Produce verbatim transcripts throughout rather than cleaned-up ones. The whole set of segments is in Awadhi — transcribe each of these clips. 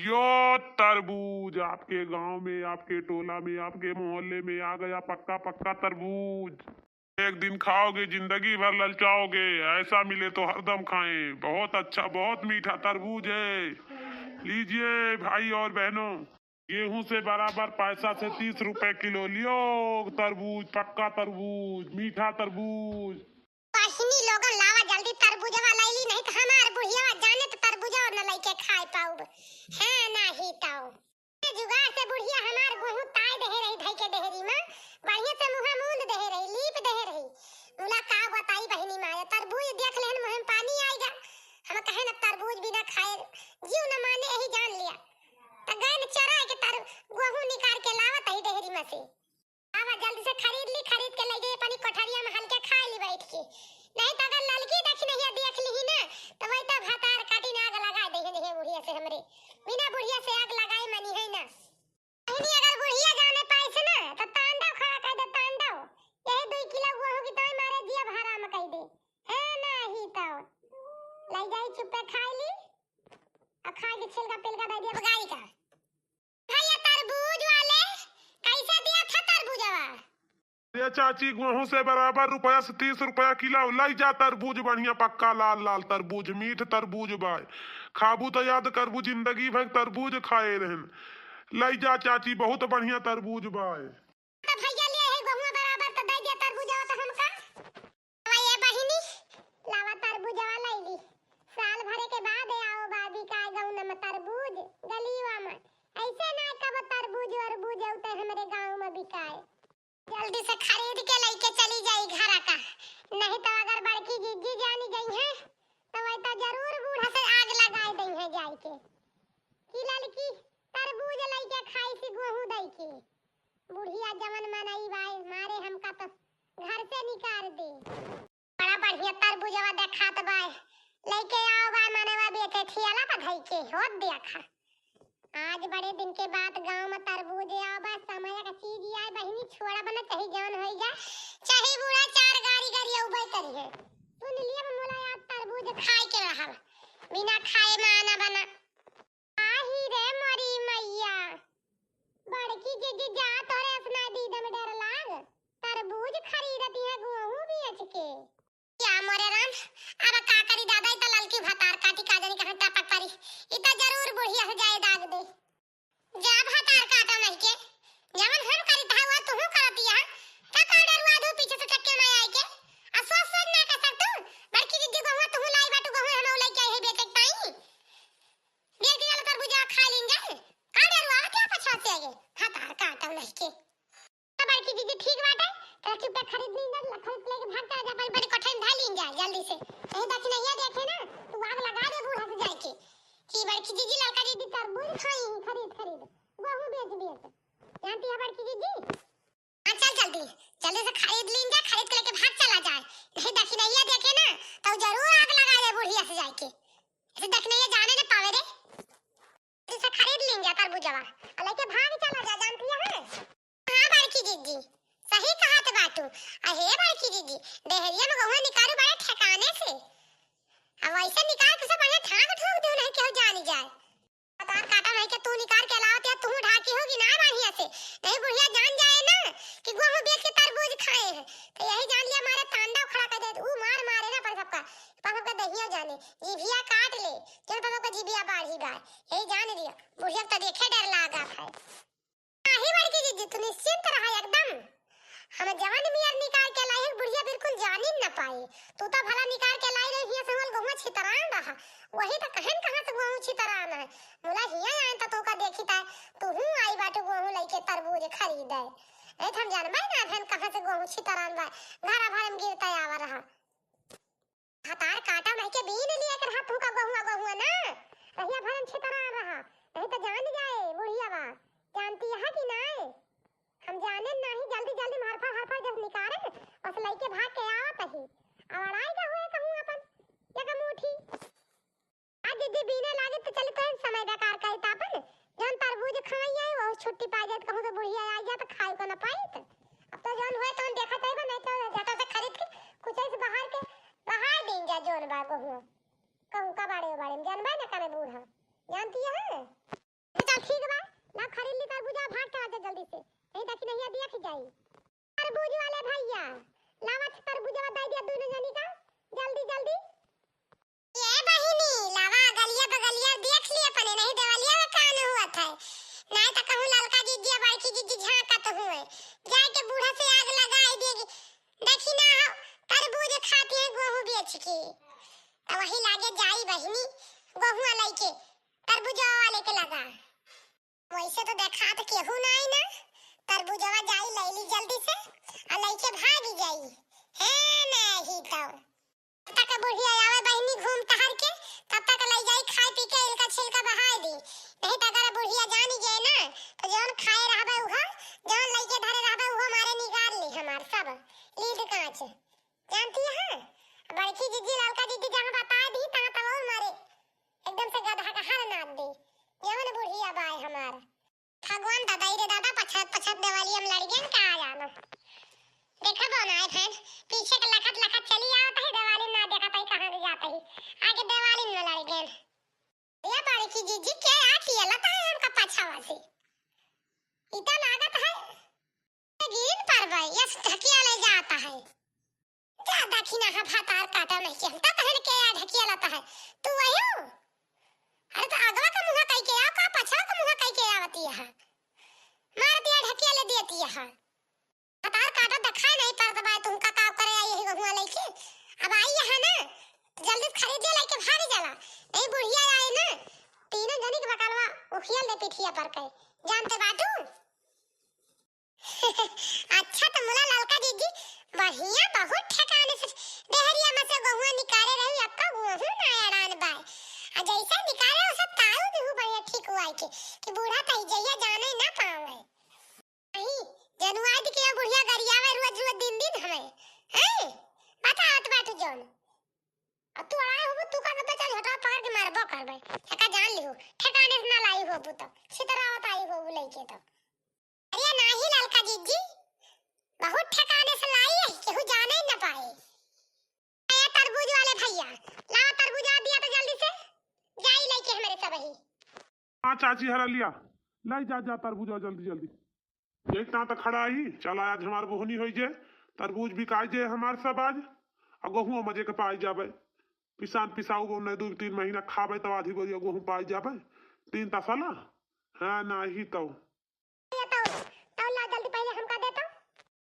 यो तरबूज आपके गांव में, आपके टोला में, आपके मोहल्ले में आ गया, पक्का पक्का तरबूज। एक दिन खाओगे, जिंदगी भर ललचाओगे, ऐसा मिले तो हरदम खाएं। बहुत अच्छा, बहुत मीठा तरबूज है। लीजिए भाई और बहनों, गेहूं से बराबर पैसा से तीस रुपए किलो लियो। तरबूज, पक्का तरबूज, मीठा तरबूज। बहिनी लोगन, लावा जल्दी तरबूजवा लैली, नहीं तो हमार बुढ़िया जाने तो तरबूजवा न लैके खाए पाउब। हाँ, नाही तो जुगाड़ से बुढ़िया हमार गोहूं ताय देहे रही, धई के देहरी में बढ़िया से मुंहा मूंद देहे रही, लीप देहे रही। मुला का बताई बहिनी माया, तरबूज देख लेहन, मुंह में पानी आइगा। हम कहे न तरबूज बिना खाए जीव न माने, यही जान लिया। त गए न चरा के तर गोहूं निकाल के लावत ही देहरी में से। आवा जल्दी से खरीद ली, खरीद के ले जाई अपनी कोठरिया में हल्के खाए ली बैठ के। नहीं तो अगर ललकी दखिनहिया देख ली ना, तो वही तो भतार काटी ना आग लगा दे है बुढ़िया से हमरे। बिना बुढ़िया से आग लगाए मनी है ना। बहिनी अगर बुढ़िया जाने पाइस ना, तो तांडव खड़ा कर दे, तांडव। यही दुई किलो गोहूं की तोय मारे जिया भरा में कह दे। है नाही तो। ले जाई चुप्पे खाए ली, और खाए के छिलका पिलका दे दिया बगाई का। भैया तरबूज वाले, कैसे दिया था तरबूजवा? अरे चाची, गोहूं से बराबर रुपया से तीस रुपया किलो। लई जा तरबूज बढ़िया पक्का लाल लाल तरबूज, मीठ तरबूज बाय। खाबू तो याद करबू जिंदगी भर तरबूज खाए रहन। लई जा चाची, बहुत बढ़िया तरबूज बाय। तो भैया ले है गोहुआ बराबर तो दे दिया तरबूजवा तो हमका। आवा ये बहिनी, लावा तरबूजवा लैली। साल भरे के बाद आओ बाबी का गाँव में तरबूज गलीवा में। ऐसे ना कब तरबूज अरबूज औते हमरे गाँव में बिकाए। जल्दी से खरीद के लेके चली जाई घरा का, नहीं तो अगर बड़की जिज्जी जानी गई है तो वह तो जरूर बूढ़ा से आग लगाए दई है जाई के। कि ललकी तरबूज लेके खाई सी गोहूं दई के। बुढ़िया जवन मनई बाई मारे हमका तो घर से निकाल दे। बड़ा बढ़िया तरबूजवा देखात बाय, लेके आओ बाय मनवा बेचे ठियाला पर धई के होत देखा। आज बड़े दिन के बाद गाँव में तरबूज आओ बाय, समय का चीज आए बहिनी, छोड़ा बना चाहे जवन होई जा, चाहे बूढ़ा चार गाड़ी गाड़ी उबे करी है। सुन लिया मुलायम तरबूज खाए के रहल, बिना खाए माना बना। आही रे मोरी मैया, बड़की जिज्जी जा तोरे अपना दीदा में डर लाग, तरबूज खरीदती है गोहूं बेच के। या मोरे राम, अब का करी दादा, इ त ललकी भतार काटी का जानी कहाँ टपक परी, इ त जरूर बुढ़िया से जाए दाग दे। जा भतार काटा नहीं के, जवन हम करी था वो तुहू करती है, का का डरुआ दू पीछे से चक्के में आए के, आ सोच सोच ना कर सकतू, बड़की जिज्जी गोहुआ तुहू लाई बाटू गोहुआ हम लाई के आई है बेचे के ताई। बेल के जाला तरबूजा खाए लीन जाए। का डरुआ क्या पछवा से आगे? भतार काटा नहीं के। तो बड़की जिज्जी ठीक बाटे, तो चुप्पे खरीद लीन जा, खरीद लेके भाग चला जा, बड़ी बड़ी कोठरी में धर लीन जा जल्दी से। यही दक्षिणैया देखे ना, तू आग लगा दे बूढ़ा से जाए के। कि बड़की जिज्जी ललका जिज्जी तरबूज खाई ही खरीद खरीद, गोहूं बेच बेच। जानती है बड़की जिज्जी? हाँ चल जल्दी, जल्दी से खरीद लीन जा, खरीद के लेके भाग चला जाए। नहीं दक्षिणैया देखे ना, तो जरूर आग लगा दे बुढ़िया से जाए के। ऐसे दक्षिणैया जाने न पावे रे। जल्दी से खरीद लीन जा तरबूजवा, और लेके भाग चला जा, जानती है? हाँ बड़की जिज्जी, सही कहत बाटू। अहे बड़की जिज्जी, डेहरिया में गहुआ निकालू बड़े ठिकाने से। अब वैसे निकाल के सब बढ़िया ढाक ढूक दू, नहीं केहू जानी जाए। भतार काटा नहीं के तू निकाल के लावत या तू ढाकी होगी ना बढ़िया से, नहीं बुढ़िया जान जाए ना कि गोहूं बेच के तरबूज खाए हैं, तो यही जान लिया मारे तांडव खड़ा कर दे। ऊ मार मारे ना पर सबका, पर सबका दहिया जाने, जीभिया काट ले, जन पर सबका जीभिया बाढ़ी बाय, यही जान लिया। बुढ़िया तो देखे डर लागा है। नाही बड़की जिज्जी, तू निश्चिंत रहा एकदम। हम जवन मियर निकाल के लाई है, बुढ़िया बिल्कुल जानी न पाई। तू तो भला निकाल के लाई रही हिया से हमल गहुआ छितरान रहा। वही तो कहन कहाँ से गहूँ छितरान है। मुला हिया आए तो तोका देखी ताय, तू हूँ आई बाटू गहूँ लइके तरबूज खरीदे। ए, तो हम जानबे ना भेन कहाँ से गहूँ छितरान बा। घरा भर में गिरता आवा रहा। भतार काटा नहीं के बीन लिया के रहा तू का गहुआ गहुआ ना। रहिया भरन छितरा रहा। नहीं तो जान जाए बुढ़िया बा। जानती है कि नाय? हम जाने नहीं, जल्दी जल्दी में हरफर हरफर जस निकारे, बस लइके भाग के आवत ही। अब अड़ाई का हुए कहूँ अपन, एक मुट्ठी। आज जिज्जी बीने लागे तो चली तो समय बेकार करी तापन। जौन तरबूज खवैया है, वो छुट्टी पा जात, कहूँ से बुढ़िया आ जात, खाए को न पाइत। अब तो जौन हुए तौन देखत है, नहीं तो जाता से खरीद के कुछ ऐसे बाहर के, बाहर दीन जा जौन बा गहुआ। कहूँ का बाड़े बाड़े में जानबे न करे बूढ़ा। जानती है? त कहूँ ललका जिज्जी आ बड़की जिज्जी झाँकत हुए, जाए के बूढ़ा से आग लगाई दिए कि देखी ना हो, तरबूज खाती है गोहूँ बेच के। त वही लागे जाई बहिनी, गोहुआ लइके, तरबूजवा वाले के लगा। वैसे तो देखात केहू नाई ना, तरबूजवा जाई लैली जल्दी से, आ लइके भागी जाई। है नहीं तो। तब तक बुढ़िया आवे बहिनी घूम टहर के, तब तक लई जाई खाए पी के इलका छिलका बहाए दी। नहीं तो अगर बुढ़िया जानी जाए ना, तो जौन खाए रहबे उहो, जौन लइके धरे रहबे उहो मारे निगार ली हमार सब लीद कांच। जानती है? बड़की जिज्जी, ललका जिज्जी जहाँ बताए दी, तहाँ तब और मारे एकदम से गदहा का हर नाद दी। जवन बुढ़िया बाय हमार। भगवान दादा, रे दादा, पछत पछत देवाली हम लड़ गए का जानो। देखा बो ना, ए भैन, पीछे के लखत लखत चली आवत है, देवाली ना देखत है कहाँ के जात है। आगे देवाली में लड़ गए। ये बड़की जिज्जी के आ किया लता है हमका पछावा से। इतना लागत है, गिर पड़बे, यस ढकिया ले जाता है। जा दखिना हा भातार काटा नहीं के, हम तो कहन के आ ढकिया लता है। तू आयो? अरे तो अगवा का मुँह कई के आओ, का पछवा का मुँह कई के आवती है? मार दिया ढकिया ले दिया ती है। भातार काटा दिखाई नहीं पड़त बा, तुमका का करे आई यही गहुआ लइके? अब आई है ना, जल्दी से खरीद दिया लइके भारी जाला। नहीं बुढ़िया आई ना, तीनों जनी के बकलवा उखियल दे पिठिया पर के। जानते बाटू? अच्छा तो मुला ललका जिज्जी, बढ़िया बहुत ठेकाने से डेहरिया में से गहुआ निकाले रही, अब का गहुआ ना अड़ान बाय। आ जैसे निकाले उसे ताऊ भी हूँ बढ़िया ठीक हुआ के, कि बूढ़ा तही जइया जाने ना पावे। नहीं, जनुआई के बुढ़िया गरियावे रोज रोज दिन दिन हमें। हैं? बतावत बाटू जौन। अब तू अड़ाए होबू, तू का तो चल हटा पकड़ के मारबो करबे। एका जान लिहू, ठेकाने से ना लाई होबू तो, छितरावत आई होबू लइके तो। अरे नाही ललका जिज्जी, बहुत ठेकाने से लाई है, केहू जाने न पाए। ए तरबूज वाले भैया, लाओ तरबूज आ दिया तो जल्दी से, जाई लइके हमरे सब ही। हाँ चाची, हरा लिया, लाई जा, जा तरबूज आ जल्दी जल्दी। यही ता तो खड़ा ही, चला आज हमार बोहनी होई जे, तरबूज बिकाई जे हमार सब आज, आ गहुआ मजे के पाई जाबे। पिसान पिसाऊ गो नहीं, दू तीन महीना खाबे तब आधी बोरिया गहूँ पाई जाबे। तीन तसला, हाँ नाही तो। ये तो, तो ला जल्दी पहले हमका दे तो।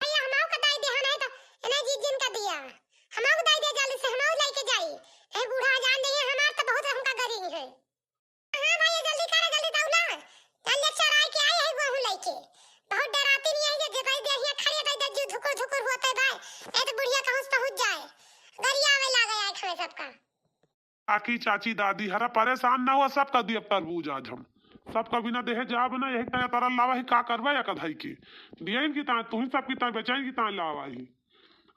भैया, हमहू का दाई दे, नहीं तो, इन्हें जीजिन का दिया। हमहू का दाई दे जल्दी से, हमहू लेके जाई। ए बूढ़ा जान दे, हमार तो बहुत हमका गरीब है। हाँ भैया, जल्दी करा, जल्दी दौड़ा। जल्दी चराई के आई है गहूँ लेके। बहुत डराती नहीं है, जे जताई दे, हियाँ खड़ी है, तो इधर जीव धुकुर धुकुर होते भाई। ए तो बुढ़िया कहूँ से पहुँच जाए। गरिया आवे लागे आए हमें सबका। काकी, चाची, दादी, हरा परेशान ना हुआ, सबका दियब तरबूज आज हम। सबका बिना देहे जाब ना, यही तरह तरह लावा ही, का करबा या कधाई के। दियन की ताई, तुही सबकी ताई, बेचैन की ताई लावा ही।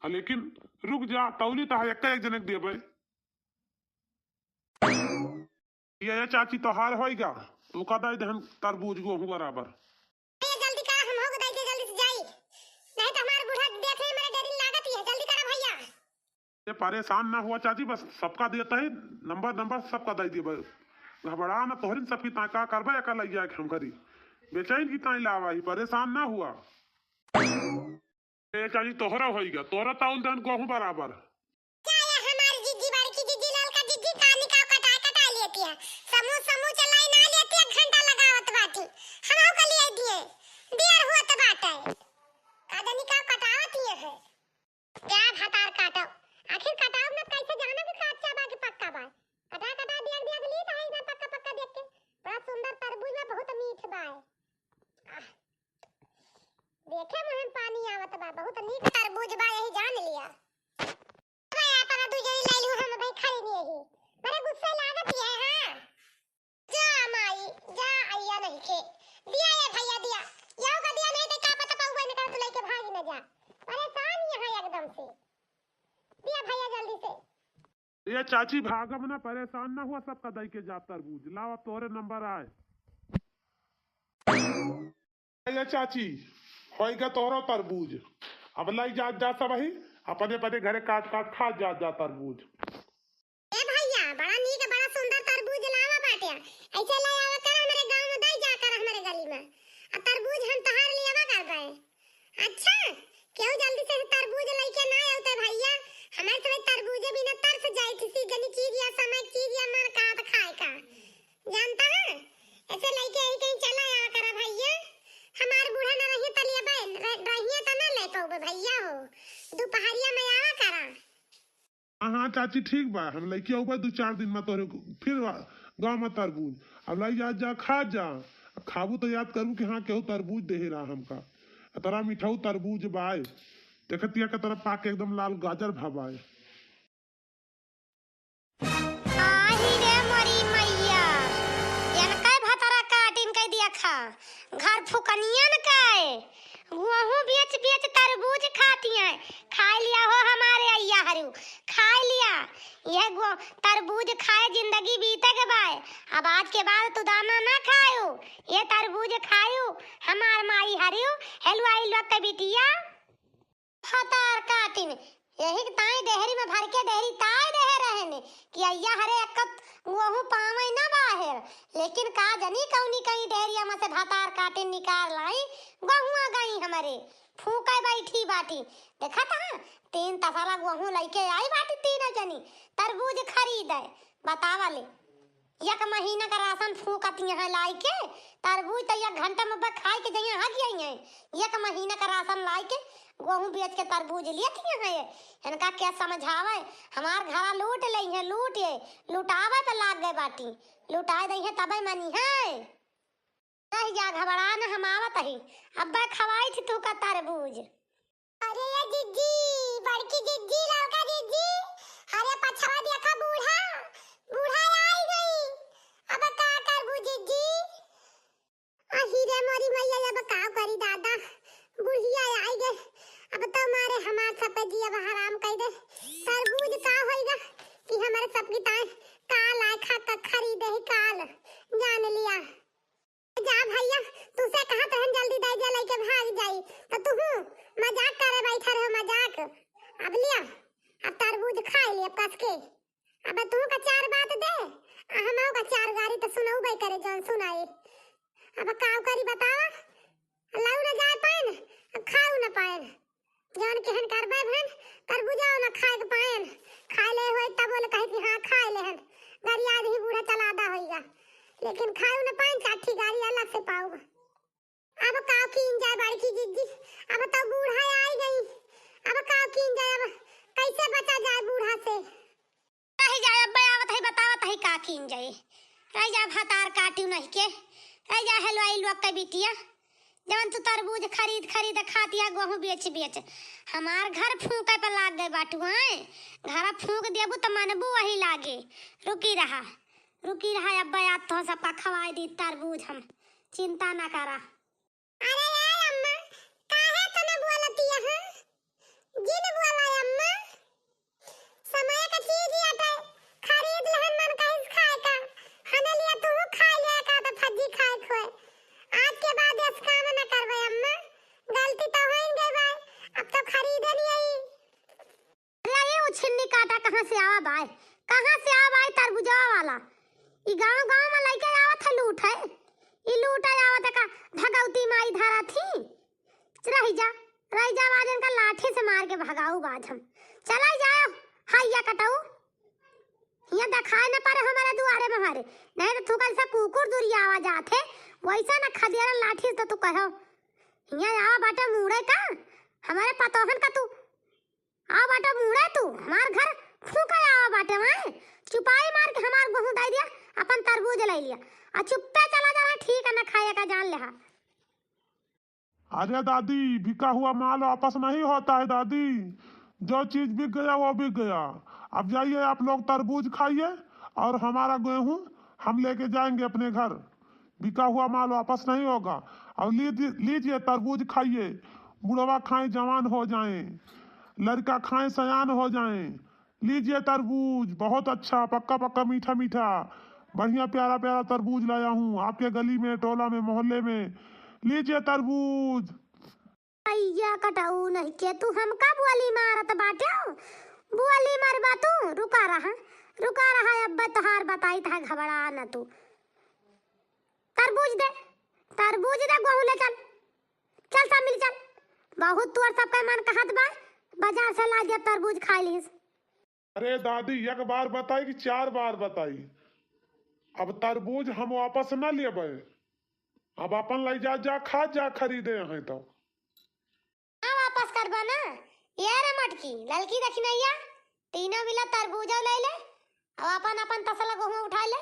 आ, लेकिन रुक जा, तौली तहा एक एक जने के देबे। ये, ये चाची तोहार होइगा, तू का दाई देहन तरबूज गोहूँ बराबर। ए, जल्दी करा, हम हो गए, जल्दी से जाई, नहीं तो हमारे बूढ़ा देख ले, मेरे डर लागत ही है, जल्दी करा भैया। ये परेशान ना हुआ चाची, बस सबका देता है नंबर, नंबर सबका दे दिए बस। घबरा ना, तोहरिन सबकी ता का करबा, एका लग जाए हम करी। बेचैन की ताई लावा ही, परेशान ना हुआ। ए चाची, तोहरा होइगा, तोहरा ताउल दन गहूँ बराबर। का ये हमार जिज्जी, बड़की जिज्जी, ललका जिज्जी, कानी का कटाए कटाए लेती है। समूह समूह चलाई ना लेती है, घंटा लगावत बाटी। हमहू के लिए दिए, देर होत बाटे। का जानी का कटावत ही है। क्या भतार काटो, आखिर कटाव न कैसे जाना कि कच्चा बा कि पक्का बा। कटा कटा दिया दिया ली तो है एकदम पक्का पक्का देख के। बड़ा सुंदर तरबूज बा, बहुत मीठ बा। आह। देखे मुँह में पानी आवत बा, बहुत नीक तरबूज बा, यही जान लिया। अबे अपना दू जनी ले लू, हम भाई खरीद यही। बड़े गुस्से लागत ही है, हाँ। जा माई, जा, अइया नहीं के। दिया ये भैया, दिया। यो का दिया नहीं तो का पता पाऊबा इनका तू लेके भागी न जा। परेशान यहाँ एकदम से। दिया भैया जल्दी से। ये चाची भागब ना, परेशान ना हुआ, सबका दई के जा तरबूज। लाओ अब तोहरे नंबर आए। ए चाची, होइगा तोहरो तरबूज। अब लाई जात जा सब ही, अपने अपने घरे काट काट खा जात जा तरबूज। ए भैया, बड़ा नीक, बड़ा सुंदर तरबूज लावा बाटे। ऐसे ले आवा कर हमरे गाँव में, दई जा कर हमरे गली में। आ तरबूज हम तहार लियावा करबे। अच्छा, केहू जल्दी से तरबूज लेके ना आवते भैया, हमारे सब तरबूजे बिना तरस जाई थी। सीजनी चीज या समय चीज या मन कहत खाए का, जानता है? ऐसे लेके आई कहीं चला आवा करा भैया। चाची ठीक बा, हम लइके अउबे दू चार दिन में तोहरे फिर गाँव में तरबूज। अब लइ जा, जा खा जा, खाबू तो याद करबू कि हाँ केहू तरबूज देहे रहा हमका। अतरा मीठाऊ तरबूज बाय, देखतिया के तरफ पाके एकदम लाल गाजर भा बाय। आही रे मोरी मैया, एनकै भतरा काटिन कै दिया खा, घर फुकनियन कै। गोहूँ बेच बेच तरबूज खाती हैं, खाइ लिया हो हमारे अइया हरू, खाइ लिया। ये गो-, तरबूज खाए जिंदगी बीते के बाय, अब आज के बाद तू दाना ना खायो, ये तरबूज खायो हमार माई हरू, हेलुआ इलुआ के बिटिया। भतार काटिन, यही के ताई डेहरी में भर के डेहरी ताई देहे रहेन कि अइया हरे अक्कत वहू पावे ना बाहेर। लेकिन का जनी कौनी कहीं डेहरिया में से भतार काटिन निकार लाई, गहुआ गई हमरे फूके बैठी बाटी। देखत हा, तीन तसला गहूँ लइके आई बाटी तीनों जनी, तरबूज खरीदे। बतावा ले, एक महीना का राशन फूकत यहाँ लाई के, तरबूज तो एक घंटा में बस खाए के जइया हग जाई हैं। एक महीना का राशन लाई के, गहूँ बेच के तरबूज लेत यहाँ है। इनका क्या समझावे, हमार घरा लूट ले हैं, लूट ये, लुटावे पे लाग गए बाटी, लुटाए दई हैं तबे मनी है। रह जा घबरा न, हम आवत ही, अब्बे खवाई थी तू का तरबूज। अरे ये जिज्जी, बड़की जिज्जी, लड़का जिज्जी, अरे पछवा देखा बूढ़ा, बूढ़ा आई गई। अब का करबू जिज्जी? अही रे मोरी मैया, अब का करी दादा, बुढ़िया आई गए। अब तो मारे हमार सब जिया हराम कर दे। तरबूज का होइगा कि हमारे सबकी ताई काल आए खा का खरीदे ही काल, जान लिया। जा भइया, तुसे कहत रहन जल्दी दे जा, लइके भाग जाई, तो तुहू मजाक करे बैठा रहो, मजाक। अब लिया, अब तरबूज खाई ले अब कस के। अब तुहू का चार बात दे, आ हमहू का चार गारी तो सुनउबे करे जौन सुनाई। अब काउ करी बतावा, लाउ न जाए पाएन, खाउ न पाएन। जौन केहन करबे भेन, तरबूजा न खाए के पाएन। खाए ले होई तब बोले कहे कि हाँ खाए ले हन। गरिया ही बूढ़ा चलादा होइगा, लेकिन खाए न पाएन, चाठी गारी अलग से पाउब। अब का कीन जाए बड़की जिज्जी, अब तो बूढ़ा आई गई, अब का कीन जाए, अब कैसे बचा जाए बूढ़ा से? रह जाए, अब्बे आवत है, बतावत है का कीन जाए। रह जाए भतार काटियो नहीं के, रह जाए हलवाई लोग के बिटिया, जवन तू तरबूज खरीद खरीद खातिया, गहूँ बेच बेच हमार घर फूके पर लाग गए बाटू हैं। घर फूक देबू तो मनबू वही लागे। रुकी रहा, रुकी रहा, अब्बे आप तो सबका खवाए दी तरबूज हम, चिंता ना करा। अरे ए अम्मा, काहे तने बोलतिया ह? जिन बोला अम्मा। समय का चीज ही अटे, खरीद लेहन मन कहिस खाए का। हने लिया तू खाए लिया का तो फज्जी खाए खोए। आज के बाद ऐस काम न करबे अम्मा। गलती तो होइन गई बाय, अब तो खरीदे नहीं आई। अरे ये उछिन्नी काटा कहाँ से आवा बाय? कहाँ से आवा बाय तरबुजवा वाला? ई गाँव गाँव में लइके आवत है लूट है। ई लूट है आवत है का भगवती माई धारा थी। रह जा, रह जा बाज इनका लाठी से मार के भगाऊ बाज हम। चला जाओ, हैया कटऊ। हियाँ देखाए न पारे हमारे दुआरे में हमारे। नहीं तो थूकल से कुकुर दुरिया आवा जात है। वैसा न खदेरा लाठी से तो तू कहो। हियाँ आवा बाटे मूड़े का। हमारे पतोहन का तू आवा बाटे मूड़े तू, हमार घर फूका आवा बाटे वहाँ। चुपाई मार के हमार गहूँ दाई दिया, अपन तरबूज लाई लिया। आ चुप्पे चला जा रहा, ठीक है ना खाए का जान ले हा। अरे दादी, बिका हुआ माल वापस नहीं होता है दादी। जो चीज बिक गया वो बिक गया। अब जाइए आप लोग तरबूज खाइए और हमारा गेहूँ हम लेके जाएंगे अपने घर। बिका हुआ माल वापस नहीं होगा। और लीजिए, लीजिए तरबूज खाइए, बुढ़वा खाएं जवान हो जाएं, लड़का खाएं सयान हो जाएं। लीजिए तरबूज, बहुत अच्छा, पक्का पक्का मीठा मीठा, बढ़िया प्यारा प्यारा तरबूज लाया हूँ आपके गली में, टोला में, मोहल्ले में। लीजिए तरबूज। अइया कटऊ नहीं के तू हमका बोली मारत बाटे, बोली मरबा तू। रुका रहा, रुका रहा, अब तोहार बताई था, घबरा न तू। तरबूज दे, तरबूज दे, गोहूँ ले चल, चल सब मिल चल। बहुत तोर सबके मन कहत बा, बाजार से ला दिया तरबूज खाई लीस। अरे दादी, एक बार बताई कि चार बार बताई, अब तरबूज हम वापस ना लेबे। अब अपन लाई जा, जा खा जा, खरीदे हैं तो। ना वापस करबा ना? ये रे मटकी, ललकी दखिनैया, तीनों मिला तरबूजा ले ले, और अपन अपन तसला गोहूँ उठा ले,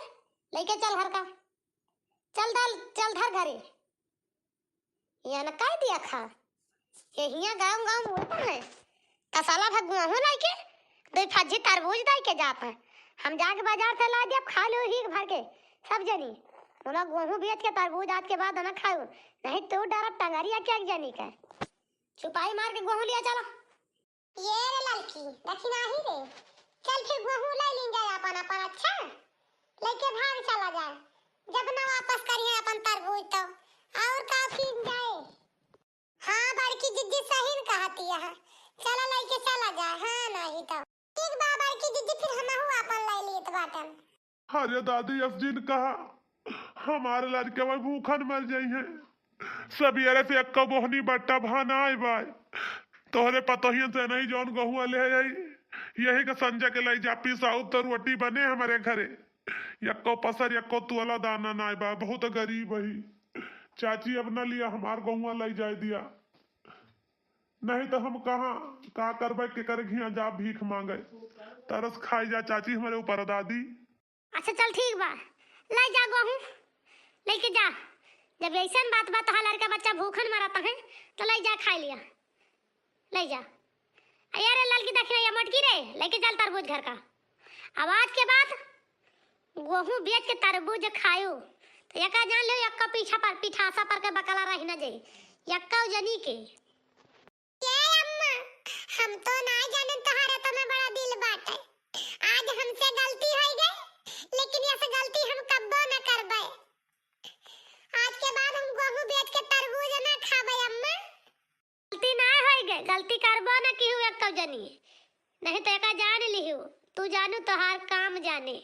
लेके चल घर का। चल धर, चल धर घरे। यहाँ न काई दिया खा। ये हियाँ गाँव गाँव में होता है। तसला भर गोहूँ लेके, दो फज्जी तरबूज दे के जात है। हम जाके बाजार से ला दिया, खा लो ही भर के, सब जनी। बोला गोहूँ बेच के तरबूज आज के बाद ना खाओ, नहीं तो डरब टंगरिया के एक जनी के। छुपाई मार के गोहूँ लिया चला। ये रे ललकी, दखिना ही रे। चल फिर गोहूँ ले लीन जाए अपन अपन, अच्छा? लेके भाग चला जाए। जब ना वापस करिए अपन तरबूज तो और का कीन जाए। हाँ, बड़की जिज्जी सही न कहती है। चला लेके चला जाए, हाँ नहीं तो। ठीक बा बड़की जिज्जी, फिर हमहू अपन ले लेत बाटन। अरे दादी, अस जिन कहा, हमारे लड़के भाई भूखन मर जाई हैं। सबियरे से एक्को बोहनी बट्टा भा ना आए बाय। तोहरे पतोहियन से नहीं जौन गहुआ ले आई, यही के संजय के लाई जा, पिसाऊ तो रोटी बने हमारे घरे। यक्को पसर, यक्को तोला दाना ना आए बा, बहुत गरीब ही। चाची, अब ना लिया, हमार गहुआ लाई जाए दिया। नहीं तो हम कहाँ, का करबे, केकर घिया जा भीख मांगे। तरस खाई जा चाची हमारे ऊपर दादी। अच्छा चल ठीक बा, लाई जा गोहूँ, लेके जा। जब ऐसन बात बा, तोहार लड़का बच्चा भूखन मरत है, तो लाई जा, खाई लिया, लाई जा। अरे ललकी, दखिना या मटकी रे, लेके चल तरबूज घर का। अब आज के बाद गोहूँ बेच के तरबूज खायो, तो यका जान लियो, यक्का पीछा पर, पिठासा पर के बकला रही ना जाई, यक्का जनी के। ए अम्मा, हम तो ना जाने तोहार इतना बड़ा दिल बाटे। आज हमसे गलती हो गई, लेकिन ऐसे गलती हम कब्बो न करबे। आज के बाद हम गोहूँ बेच के तरबूज ना खाबे अम्मा। गलती ना हो गई, गलती करबो न की हुए कब जनी, नहीं तो एका जान लिहू, तू जानू तोहार काम जाने।